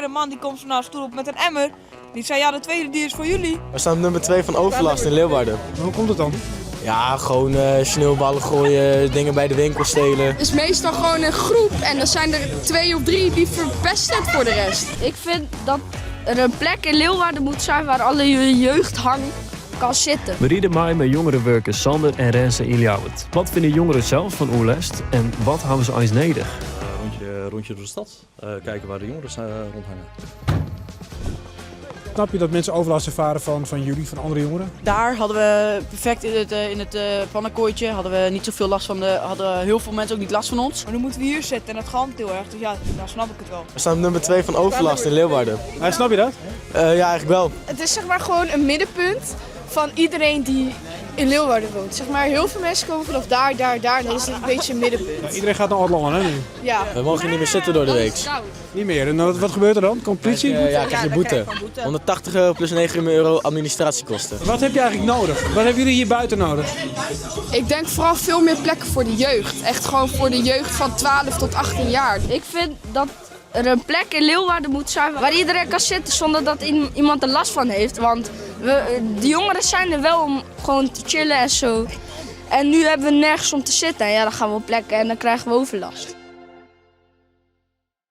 keer een man die komt zo naar ons toe op met een emmer. Die zei, ja, de tweede die is voor jullie. We staan op nummer 2 van overlast in Leeuwarden. Hoe komt het dan? Ja, gewoon sneeuwballen gooien, dingen bij de winkel stelen. Het is meestal gewoon een groep en dan zijn er twee of drie die verpesten het voor de rest. Ik vind dat er een plek in Leeuwarden moet zijn waar alle jeugdhang kan zitten. We rieden mij met jongerenwerkers Sander en Renze in Ljouwert. Wat vinden jongeren zelf van oerlast en wat hebben ze eens nodig? Rondje door de stad, kijken waar de jongeren rondhangen. Snap je dat mensen overlast ervaren van jullie, van andere jongeren? Daar hadden we perfect in het pannenkooitje, hadden we niet zoveel last van de, hadden heel veel mensen ook niet last van ons. Maar nu moeten we hier zitten en dat galmt heel erg, dus ja, dan snap ik het wel. We staan op nummer 2 van overlast in Leeuwarden. Ja, snap je dat? Ja, eigenlijk wel. Het is zeg maar gewoon een middenpunt van iedereen die in Leeuwarden woont. Zeg maar, heel veel mensen komen vanaf daar, daar, daar en dat is een beetje een middenpunt. Ja, iedereen gaat naar Aldlân, hè, nu? Ja. We mogen niet meer zitten door de week. Niet meer. En wat gebeurt er dan? Komt politie? Ja, krijg je boete. 180 euro plus 9 euro administratiekosten. Wat heb je eigenlijk nodig? Wat hebben jullie hier buiten nodig? Ik denk vooral veel meer plekken voor de jeugd. Echt gewoon voor de jeugd van 12 tot 18 jaar. Ik vind dat er een plek in Leeuwarden moet zijn waar iedereen kan zitten zonder dat iemand er last van heeft. Want de jongeren zijn er wel om gewoon te chillen en zo. En nu hebben we nergens om te zitten. En ja, dan gaan we op plekken en dan krijgen we overlast.